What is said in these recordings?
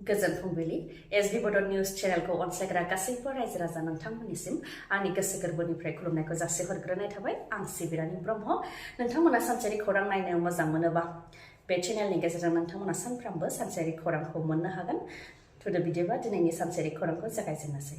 गोजोन फुंबिलि एसबी बड निउज चेनेलखौ अनसायग्रा गासैबो रायजो राजा नोंथांमोननिसिम आंनि गोसो गोरबोनिफ्राय खुलुमनायखौ जासिहरग्रोनाय थाबाय। आं सिबि रानि ब्रह्म। नोंथांमोना सानसेयारि खौरां नायनो मोजां मोनोबा बे चेनेलनि गेजेरजों नोंथांमोना सानफ्रामबो सानसेयारि खौरांखौ मोननो हागोन। थुदो बिदिबा दिनैनि सानसेयारि खौरांखौ जागायजेननोसै।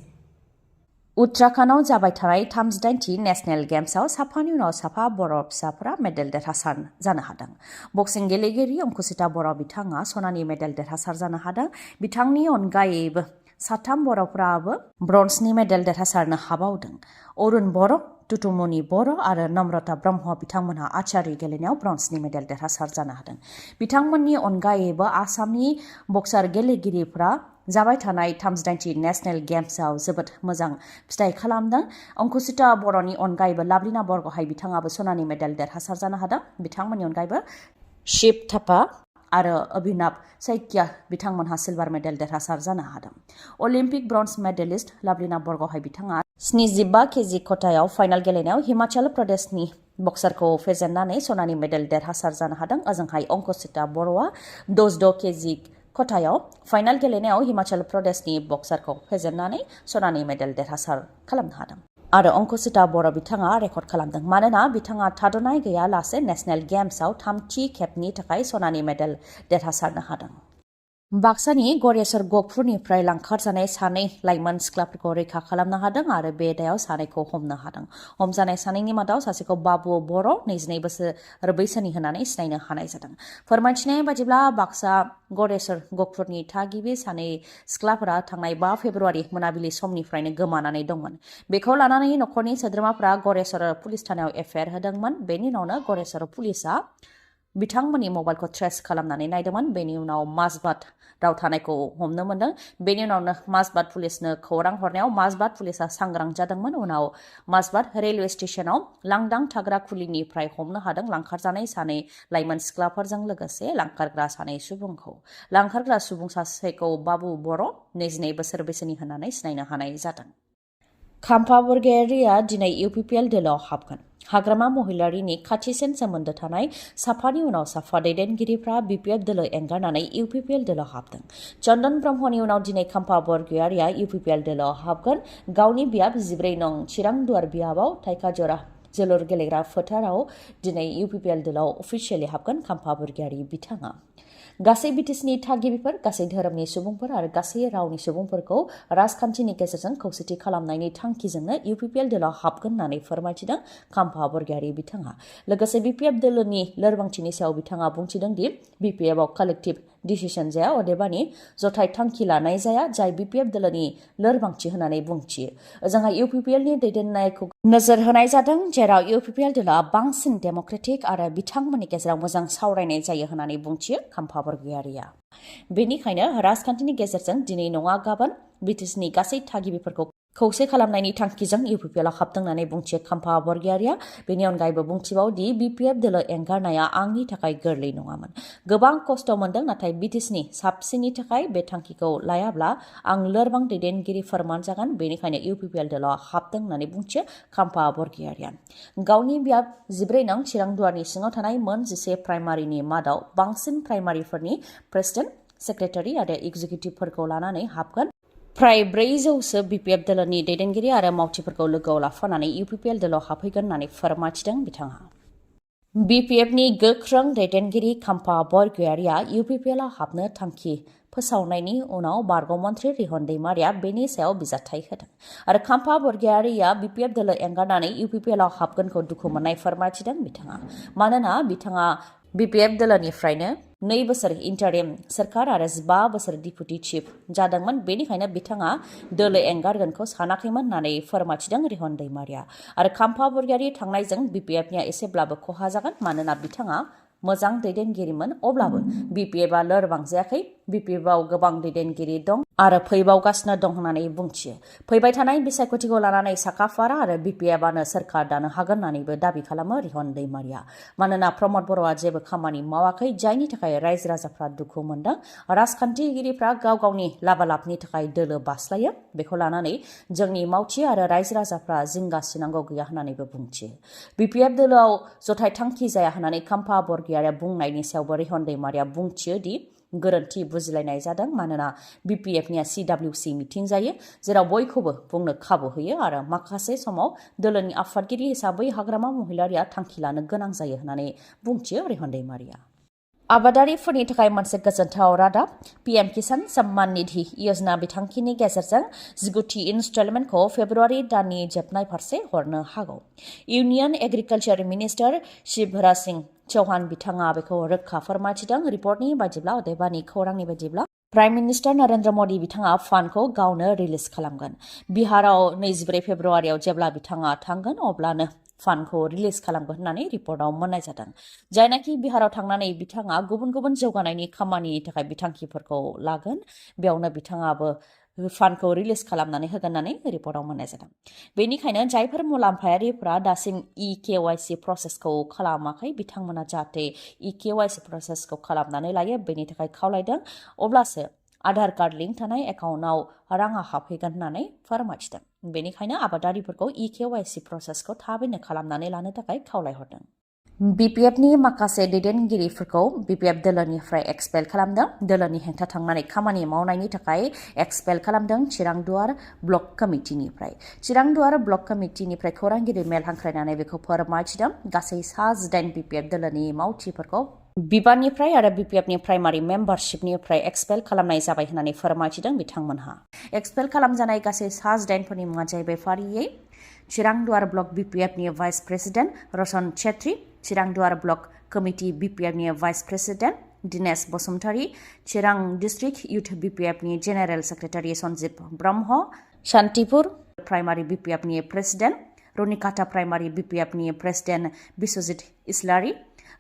उत्तराखंडआव जाबाय थानाय 38थि नेशनेल गेम्सआव साफानि उनाव साफा बर' फिसाफोरा मेडेल देरहासार जानो हादों। बक्सिं गेलेगिरि अंकुसिता बर' बिथाङा सनानि मेडेल देरहासार जानो हादों। बिथांनि अनगायैबो साथाम बर'फोराबो ब्रन्जनि मेडेल देरहासारनो हाबावदों। अरुण बर', तुतुमनि बर' आरो नम्रता ब्रह्म बिथांमोनहा आर्चारि गेलेनायाव ब्रन्जनि मेडेल देरहासार जानो हादों। बिथांमोननि अनगायैबो आसामनि बक्सार गेलेगिरिफ्रा जाबाय थानाय 38थि नेशनेल गेम्सआव जोबोद मोजां फिथाइ खालामदों। अंकुसिता बर'नि अनगायैबो लाभलिना बरग'हाय बिथाङाबो सनानि मेडेल देरहासार जानो हादों। बिथांमोननि अनगायैबो शिव थापा आरो अभिनव सैकिया बिथांमोनहा सिलभार मेडेल देरहासार जानो हादों। अलिम्पिक ब्रन्ज मेडेलिस्ट लाभलिना बरग'हाय बिथाङा 75 केजि खथायाव फाइनाल गेलेनायाव हिमाचल प्रदेशनि बक्सारखौ फेजेननानै सनानि मेडेल देरहासार जानो हादों। ओजोंहाय अंकुसिता बर'आ 66 केजि खथायाव फाइनाल गेलेनायाव हिमाचल प्रदेशनि बक्सारखौ फेजेननानै सनानि मेडेल देरहासार खालामनो हादों। आरो अंकुसिता बर' बिथाङा रेकर्ड खालामदों मानोना बिथाङा थाद'नाय गैयालासे नेशनेल गेम्सआव 3थि खेबनि थाखाय सनानि मेडेल देरहासारनो हादों। बाक्सानि गरेस्वर गहपुरनिफ्राय लांखारजानाय सानै लाइमोन सिख्लाफोरखौ रैखा खालामनो हादों आरो बे दायाव सानैखौ हमनो हादों। हमजानाय सानैनि मादाव सासेखौ बाबु बर' 22 बोसोर बैसोनि होननानै सिनायनो हानाय जादों। फोरमायथिनाय बादिब्ला बाक्सा गरेस्वर गहपुरनि थागिबि सानै सिख्लाफोरा थांनाय 5 फेब्रुवारि मोनाबिलि समनिफ्रायनो गोमानानै दंमोन। बेखौ लानानै न'खरनि सोद्रोमाफ्रा गरेस्वर पुलिस थानायाव एफआइआर होदोंमोन। बेनि उनावनो गरेस्वर पुलिसआ बिथांमोननि मबाइलखौ ट्रेस खालामनानै नायदोंमोन। बेनि उनाव माजबाद राव थानायखौ हमनो मोनदों। बेनि उनावनो माजबाद पुलिसनो खौरां हरनायाव माजबाद पुलिसआ सांग्रां जादोंमोन। उनाव माजबाद रेलवे स्टेशनाव लांदां थाग्रा खुलिनिफ्राय हमनो हादों लांखारजानाय सानै लाइमोन सिख्लाफोरजों लोगोसे लांखारग्रा सानै सुबुंखौ। लांखारग्रा सुबुं सासेखौ बाबु बर' 22 बोसोर बैसोनि होननानै सिनायनो हानाय जादों। खाम्फा बरगयारिया दिनै UPPL दोलोआव हाबगोन। हाग्रामा महिलारीनि खाथिसिन सोमोन्दो थानाय साफानि उनाव साफा दैदेनगिरिफ्रा BPF दोलो एंगारनानै UPPL दोलोआव हाबदों। चन्दन ब्रह्मनि उनाव दिनै खाम्फा बरगयारिया UPPL दोलोआव हाबगोन। गावनि बियाब 14 नं चिरां दुवार बियाबाव थाइखाजरा जोलुर गेलेग्रा फोथाराव दिनै UPPL दोलोआव अफिसियेलि हाबगोन खाम्फा बरगयारि बिथाङा। गासै BTCनि थागिबिफोर, गासै धोरोमनि सुबुंफोर आरो गासै रावनि सुबुंफोरखौ राजखान्थिनि गेजेरजों खौसेथि खालामनायनि थांखिजोंनो UPPL दोलोआव हाबगोन होननानै फोरमायथिदों खाम्फा बरगयारि बिथाङा। लोगोसे BPF दोलोनि लोरबांथिनि सायाव बिथाङा बुंथिदों दि BPFआव कालेक्टिभ डिसिसन जाया, अदेबानि जथाय थांखि लानाय जाया, जाय BPF दोलोनि लोरबांथि होननानै बुंथियो। ओजोंहाय UPPLनि दैदेननायखौ नोजोर होनाय जादों, जेराव UPPL दोलोआ बांसिन डेम'क्रेटिक आरो बिथांमोननि गेजेराव मोजां सावरायनाय जायो होननानै बुंथियो खाम्फा बरगयारिया। बेनिखायनो राजखान्थिनि गेजेरजों दिनै नङा गाबोन BTCनि गासै थागिबिफोरखौ खौसे खालामनायनि थांखिजों UPPLआव हाबदों होननानै बुंथियो खाम्फा बरगयारिया। बेनि अनगायैबो बुंथिबावदि BPF दोलो एंगारनाया आंनि थाखाय गोरलै नङामोन। गोबां खस्थ' मोनदों, नाथाय BTCनि साबसिननि थाखाय बे थांखिखौ लायाब्ला आं लोरबां दैदेनगिरि फोरमान जागोन। बेनिखायनो UPPL दोलोआव हाबदों होननानै बुंथियो खाम्फा बरगयारिया। गावनि बियाब 14 नं चिरां दुवारनि सिङाव थानाय मोन 11 प्राइमारिनि मादाव बांसिन प्राइमारिफोरनि प्रेसिडेन्ट, सेक्रेटारि आरो एग्जिकिउटिभफोरखौ लानानै हाबगोन। फ्राय 400सो BPF दोलोनि दैदेनगिरि आरो मावथिफोरखौ लोगोआव लाफानानै UPPL दोलोआव हाबफैगोन होननानै फोरमायथिदों बिथाङा। BPFनि गोख्रों दैदेनगिरि खाम्फा बरगयारिया UPPLआव हाबनो थांखि फोसावनायनि उनाव बारग'मन्त्रि रिहन दैमारिया बेनि सायाव बिजाथाइ होदों। आरो खाम्फा बरगयारिया BPF दोलो एंगारनानै UPPLआव हाबगोनखौ दुखु मोननाय फोरमायथिदों बिथाङा। मानोना बिथाङा BPF दोलोनिफ्रायनो 2 बोसोर इन्टारिम सोरखार आरो 15 बोसोर डिपुटि चिफ जादोंमोन। बेनिखायनो बिथाङा दोलो एंगारगोनखौ सानाखैमोन होननानै फोरमायथिदों रिहन दैमारिया। आरो खाम्फा बरगयारि थांनायजों BPFनिया एसेब्लाबो खहा जागोन, मानोना बिथाङा मोजां दैदेनगिरिमोन। अब्लाबो BPFआ लोरबां जायाखै। BPFआव गोबां दैदेनगिरि दं आरो फैबावगासिनो दं होननानै बुंथियो। फैबाय थानाय बिसायख'थिखौ लानानै साखाफारा आरो BPFआनो सोरखार दानो हागोन होननानैबो दाबि खालामो रिहन दैमारिया। मानोना प्रमद बर'आ जेबो खामानि मावाखै, जायनि थाखाय रायजो राजाफ्रा दुखु मोनदों। राजखान्थिगिरिफ्रा गाव गावनि लाबालाबनि थाखाय दोलो बास्लायो। बेखौ लानानै जोंनि मावथि आरो रायजो राजाफ्रा जिंगासिनांगौ गैया होननानैबो बुंथियो। BPF दोलोआव जथाय थांखि जाया होननानै खाम्फा बरगयारिया बुंनायनि सायावबो रिहन दैमारिया बुंथियो दि गोरोन्थि बुजिलायनाय जादों मानोना BPF नि CWC मिटिं जायो जेराव बयखौबो बुंनो खाबु होयो आरो माखासे समाव दोलोनि आफादगिरि हिसाबै हाग्रामा महिलारिया थांखि लानो गोनां जायो होननानै बुंथियो रेहन दैमारिया। आबादारिफोरनि थाखाय मोनसे गोजोनथाव रादाब PM किसान सम्मान निधि योजना बिथांखिनि गेजेरजों 19थि इनस्टलमेन्टखौ फेब्रुवारि दाननि जोबनाय फारसे हरनो हागौ। Union agriculture minister Shivraj Singh Chouhan बिथाङा बेखौ रोखा फोरमायथिदों। रिपर्टनि बायदिब्ला अदेबानि खौरांनि बायदिब्ला प्राइम मिनिस्टार नरेन्द्र मदि बिथाङा फान्डखौ गावनो रिलिज खालामगोन। बिहाराव 24 फेब्रुवारियाव जेब्ला बिथाङा थांगोन अब्लानो फान्डखौ रिलिज खालामगोन होननानै रिपर्टआव मोननाय जादों। जायनाखि बिहाराव थांनानै बिथाङा गुबुन गुबुन जौगानायनि खामानिनि थाखाय बिथांखिफोरखौ लागोन बेयावनो बिथाङाबो फान्डखौ रिलिज खालामनानै होगोन होननानै रिपर्टआव मोननाय जादों। बेनिखायनो जायफोर मुलाम्फायारिफोरा दासिम EKYC प्रसेसखौ खालामाखै बिथांमोना जाहाथे EKYC प्रसेसखौ खालामनानै लायो बेनि थाखाय खावलायदों अब्लासो आधार कार्ड लिंक थानाय एकाउन्टआव राङा हाबफैगोन होननानै फोरमायथिदों। बेनिखायनो आबादारिफोरखौ EKYC प्रसेसखौ थाबैनो खालामनानै लानो थाखाय खावलायहरदों। BPF नि माखासे दैदेनगिरिफोरखौ BPF दोलोनिफ्राय एक्सपेल खालामदों। दोलोनि हेंथा थांनानै खामानि मावनायनि थाखाय एक्सपेल खालामदों चिरांदुवार ब्लक कमिटिनिफ्राय। चिरांदुवार ब्लक कमिटिनिफ्राय खौरांगिरि मेल हांख्रायनानै बेखौ फोरमायथिदों। गासै 9 BPF दोलोनि मावथिफोरखौ बिबाननिफ्राय आरो BPF नि प्राइमारि मेम्बारशिपनिफ्राय एक्सपेल खालामनाय जाबाय होननानै फोरमायथिदों बिथांमोनहा। एक्सपेल खालामजानाय गासै 9 फोरनि मुङा जाहैबाय फारियै चिरांदुवार ब्लक BPF नि vice president Roshan Chhetri, Chirangduar block committee BPF नि vice president Dinesh Basumatary, Chirang district youth BPF नि general secretary Sanjib Brahma, Shantipur primary BPF नि प्रेसिडेन्ट, रुनिकाटा प्राइमारि BPF नि president Biswajit Islary,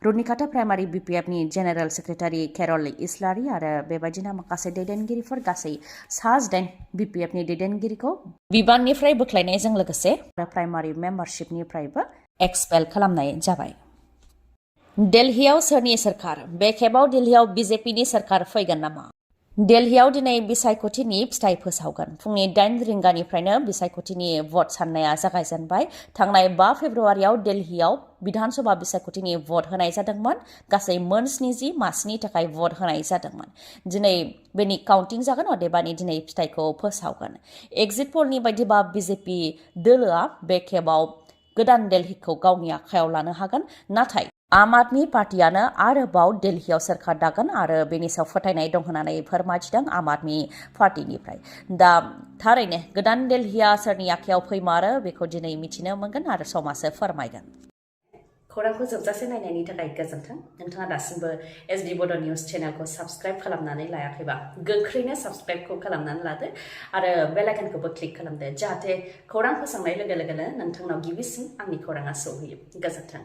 Runikata primary BPF नि जेनेरेल सेक्रेटारि केरल इस्लारी आरो बेबायदिनो माखासे दैदेनगिरिफोर गासै 9 BPF नि दैदेनगिरिखौ बिबाननिफ्राय बोख्लायनायजों लोगोसे प्राइमारि मेम्बारशिपनिफ्रायबो एक्सपेल खालामनाय जाबाय। दिल्लीयाव सोरनि सोरखार? बे खेबाव दिल्लीयाव BJP नि सोरखार फैगोन नामा? दिल्लीयाव दिनै बिसायख'थिनि फिथाइ फोसावगोन। फुंनि 8 रिंगानिफ्रायनो बिसायख'थिनि भट साननाया जागायजेनबाय। थांनाय 5 फेब्रुवारियाव दिल्लीयाव विधानसभा बिसायख'थिनि भट होनाय जादोंमोन। गासै मोन 70 मासिनि थाखाय भट होनाय जादोंमोन। दिनै बेनि काउन्टिं जागोन अदेबानि दिनै फिथाइखौ फोसावगोन। एग्जिट पलनि बायदिबा BJP दोलोआ बे खेबाव गोदान दिल्लीखौ गावनि आखायाव लानो हागोन। नाथाय आम आदमी पार्टियानो आरोबाव दिल्लीयाव सोरखार दागोन आरो बेनि सायाव फोथायनाय दं होननानै फोरमायथिदों आम आदमी पार्टिनिफ्राय। दा थारैनो गोदान दिल्लीया सोरनि आखायाव फैमारो बेखौ दिनै मिथिनो मोनगोन आरो समासो फोरमायगोन। खौरांखौ जोबजासे नायनायनि थाखाय गोजोन्थों। नोंथाङा दासिमबो SD बड' निउस चेनेलखौ साबस्क्राइब खालामनानै लायाखैबा गोख्रैनो साबस्क्राइबखौ खालामनानै लादो आरो बेल आइकनखौबो क्लिक खालामदो जाहाथे खौरां फोसावनाय लोगो लोगोनो नोंथांनाव गिबिसिन आंनि खौराङा सौहैयो। गोजोन्थों।